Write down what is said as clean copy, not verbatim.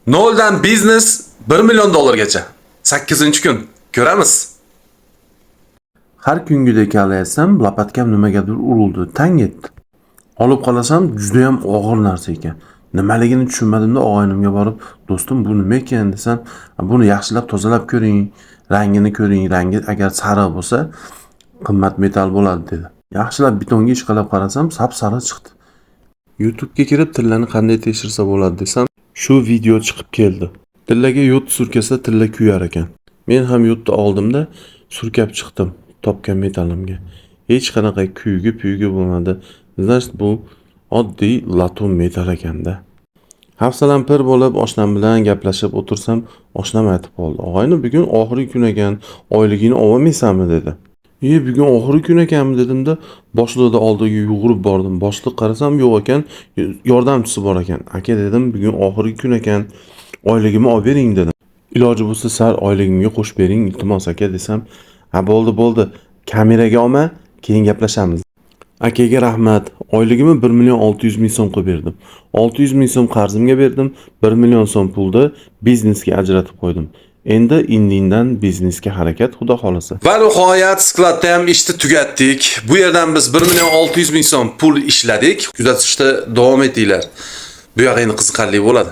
Noldan biznes 1 million dollargacha. 8-kun. Ko'ramiz. Har kungidek kavlayapsam, lopatkam nimagadir urildi, tang etdi. Olib qarasam, judayam og'ir narsa ekan. Nimaligini tushunmadimda og'aynimga borib, "Do'stim, bu nima ekan?" desam, "Buni yaxshilab tozalab ko'ring, rangini ko'ring, rangi agar sariq bo'lsa, qimmat metall bo'ladi", dedi. Yaxshilab betonga ishqalab qarasam, sap-sariq chiqdi. YouTube'ga kirib tillani qanday tekshirsa bo'ladi desam, shu video chiqib keldi. Tillaga yod surkasa, tilla kuyar ekan. Men ham yodni oldimda surkab chiqdim topgan metallimga. Hech qanaqa kuygi puygi bo'lmadi. Значит, bu oddiy latun metal ekanda. Hafsalam pir bo'lib oshnam bilan gaplashib o'tirsam, oshnam aytib qoldi: "Og'ayni, bugun oxirgi kun ekan, oyligingni olmaysanmi?" dedi. "E, bugun oxirgi kun ekanmi?" dedimda, boshliqni oldiga yugurib bordim. Boshliq qarasam yo'q ekan, yordamchisi bor ekan. "Aka", dedim, "bugun oxirgi kun ekan, oyligimni olib bering", dedim. "Iloji bo'lsa, sal oyligimga qo'shib bering, iltimos, aka", desam, "Ha, bo'ldi, bo'ldi, kameraga olma, keyin gaplashamiz." Akaga rahmat. Oyligimni 1 million 600 ming so'm qilib berdim. 600 ming so'm qarzimga berdim, 1 million so'm pulni biznesga ajratib qo'ydim. Endi indindan biznesga harakat, xudo xolasa. Va nihoyat skladda ham ishni tugatdik. Bu yerdan biz 1 million 600 ming so'm pul ishladik. Kuzatishda davom etinglar. Bu yoq endi qiziqarli bo'ladi.